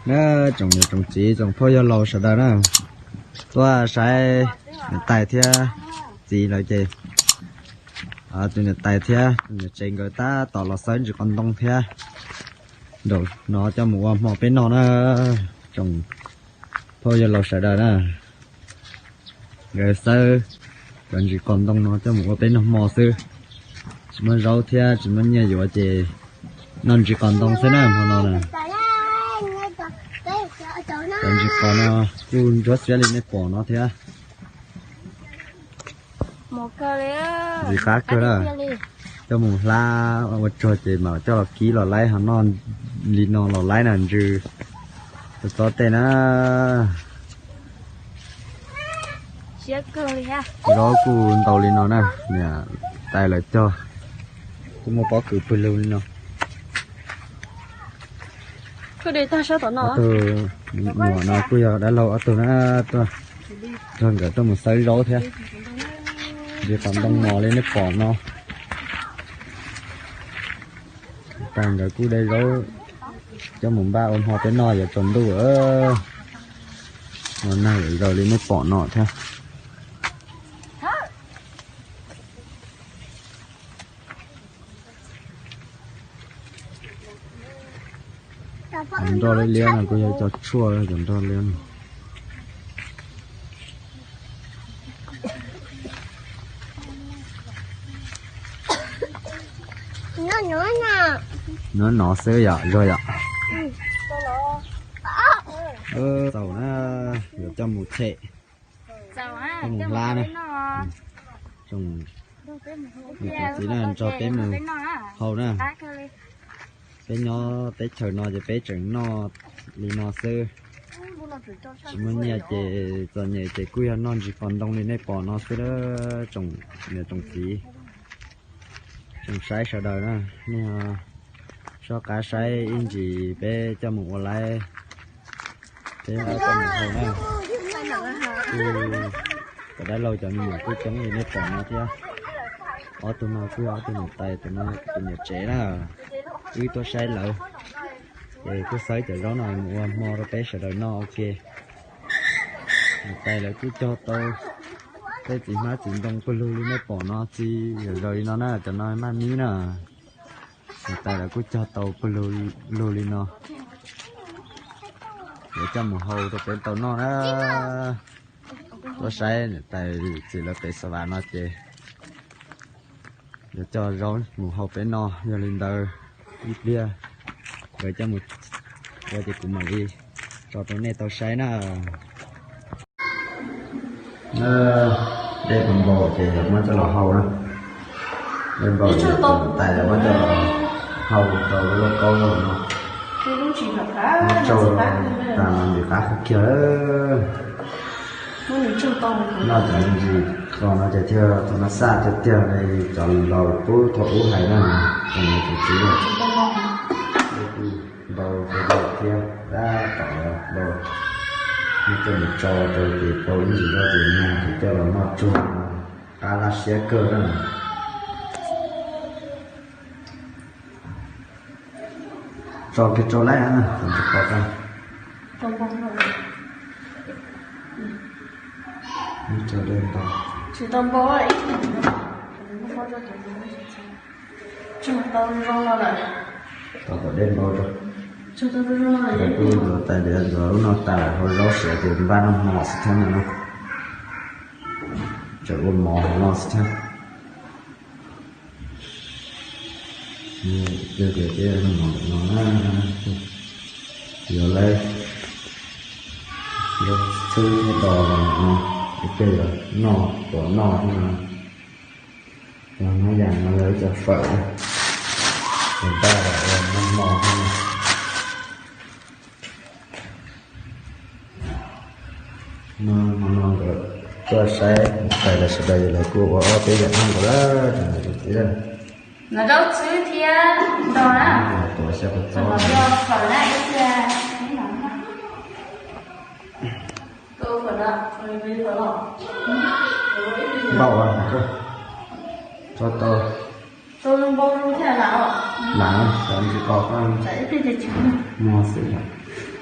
Na, tsoom niam tsoom txiv tsoom phooj ywg laus sawv daws na, tuaj saib niam tais thiab txiv lawv ces, tus niam tais thiab tus niam tsev nkawd tab tom los xawb ntsis qos ntoo thiab, nraum no coj mus ua hmo peb noj na. Tsoom phooj ywg laus sawv daws na, nkawd xawb cov ntsis qos ntoo no coj mus ua peb noj hmo xwb. Tsis muaj zaub thiab tsis muaj nyiaj yuav ces noj ntsis qos ntoo xwb na hmo no na. Cov ntsis qos no kuj ntsuab xiab li nej pom no thiab. Ntxim qab kawg na. Coj mus hlab ua tsuag ces mam coj los kib los laib ho noj li no los laib na ntsws txob txob tej na. Zaub kuj ntau li no na, niam tais lawv cog kuj muaj pob kws pawg lug li no. Ob tug nyuam no kuj yog dab laug ob tug na, tuaj nrog nkawd tuaj mus xawb zaub thiab. Ntsis qos ntoo mos li nej pom no. Tais nkawd kuj de zaub coj mus npaj ua hmo peb noj yuav tsaus ntuj. Ua nag lawm zaws li nej pom no thiab. Cov nroj liab liab no kuj yog cov tshuaj cov nroj liab no. Nyob no xwb yom, zuag yom. Txaus na, yuav coj mus them, coj mus hlab na. Tsoom niam txiv na, nrog peb mus hau na. Peb nyob teb chaws no ces peb tseem noj li no xwb. Tsis muaj nyiaj ces txom nyem ces kuj yog noj ntsis qos ntoo li nej pom no xwb. Tsoom niam tsoom txiv, tsoom saib sawv daws na, nej ho soj qab saib ib ntsis peb coj mus ua laib, peb coj mus hau na. Kuj cov dab laug cov me nyuam kuj coob li nej pom no thiab. Ob tug no kuj yog ob tug niam tais, tus no tus niam tsev na. Wb tuaj saib lawv ces kuj xawb cov zaub no mus ua hmo rau peb sawv daws noj ua ke. Niam tais lawv kuj cog tau tej txiv hmab txiv ntoo pawg lug li nej pom no, txiv yam zaws li no na, cov no maj mib na. Niam tais lawv kuj cog tau pawg lug li no, yuav coj mus hau rau peb tau noj na. Tuaj saib niam tais txiv lawv pem Xa Vas no ces yuav coj zaub mus hau peb noj. Yog li ntawd ib pliag nkawd coj mus ua ces kuv mam li tso rau nej tau saib na. Dej npau ces muab coj los hau na. Dej npau ces tais lawv muab coj los hau rau lub lauj kaub no. Muab tsau tas mas ntxim qab kawg kiag. Noj cov ntsis qos no ces thiaj tau noj xaj tiag tiag li cov laus pub thaum ub hais na. Cov niam cov txiv na, npau cov daus thiab tab tom npau, muab coj mus tsau rau ces tau ib ntsis zog ces mag ces coj los noj tsuag no, qab laj siab kawg na. Tso kiag rau laib na, kom nws pom tau. Tsis tau npau. Tau kom dej npau rau. Kuj ntxuav tais diav ntxuav lub no tas hau zaub siav ces npaj noj hmo xwb thiab no. Tseem ua mov hauv no xwb thiab. Yog tias noj mov ntawm no na, yuav laib, yuav xwb do los no, ib pliag yuav noj tuav noj xwb no. Yog noj yam no yog ib co fawm, npaj los ua noj hmo xwb no. No hmo no nkawd tuaj saib tais lawv sawv daws, lawv kuj ua ob peb yam noj nkaus lawm, tsoom niam tsoom txiv. Tuav xyab kua txob. Npau, tso tau. Lam, cov ntsis qos ko, muag xwb yom.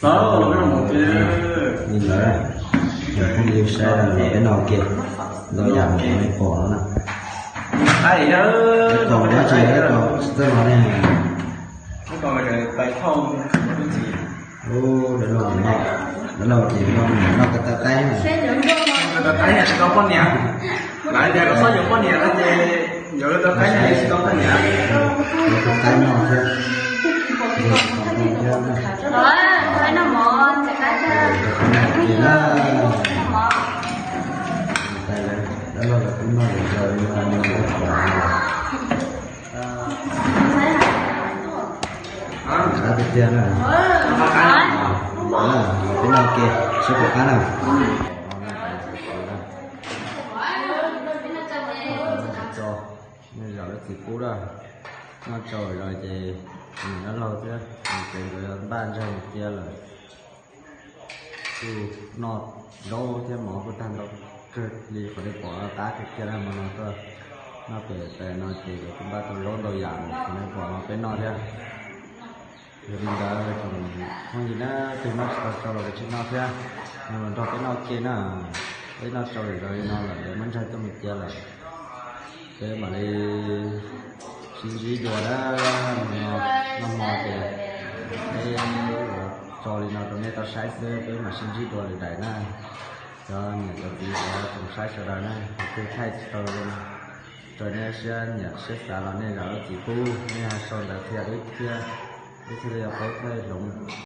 Li ntawd, phooj ywg saib los peb noj ua ke, ntau yam li nej pom no na. Peb pom dab tsi, peb pom tsis txawj los ne. Ub, dab laug, dab laug ces noj, noj koj tau qaib na. Koj tau qaib na tsis tau poj niam. Lawv tias koj txhob yuav poj niam no ces yuav koj tau qaib na tsis tau poj niam. Yuav koj tau qaib noj thiab. Dab laug los twb noj lawm, noj lawm, noj lawm. Qab tiag tiag na. Los peb noj ua ke seb puas qab na. Nej zam lub txim pub na, noj tsau zog ces niam dab laug thiab ces nkawd yuav npaj ntsag mus cia lawm. Kuj noj zaub thiab mov kuj tag ntau kawg li, qhov nej pom qab kawg kiag na. Hmo no tuaj noj pem tais no ces kuj npaj tau zaub ntau yam li qhov nej pom no peb noj thiab. Yog li ntawd tsoom phooj ywg na, tus noj tsis tau tsau los kav tsij noj thiab, los nrog peb noj ua ke na. Peb noj tsau zom zaws li no lawm, muab ntsag coj mus cia lawm. Peb mam li sib ntsib dua na. Noj hmo ces peb yuav tso li no rau nej tau saib xwb, peb mam sib ntsib dua lwm daim na. Cov niam cov txiv cov tsoom saib sawv daws na, tus thaij tsis tau raws nej siab nyiam siab xav los nej zam lub txim pub, nej ho sau ntawv qhia wb thiab, wb thiaj li paub thaij hloov.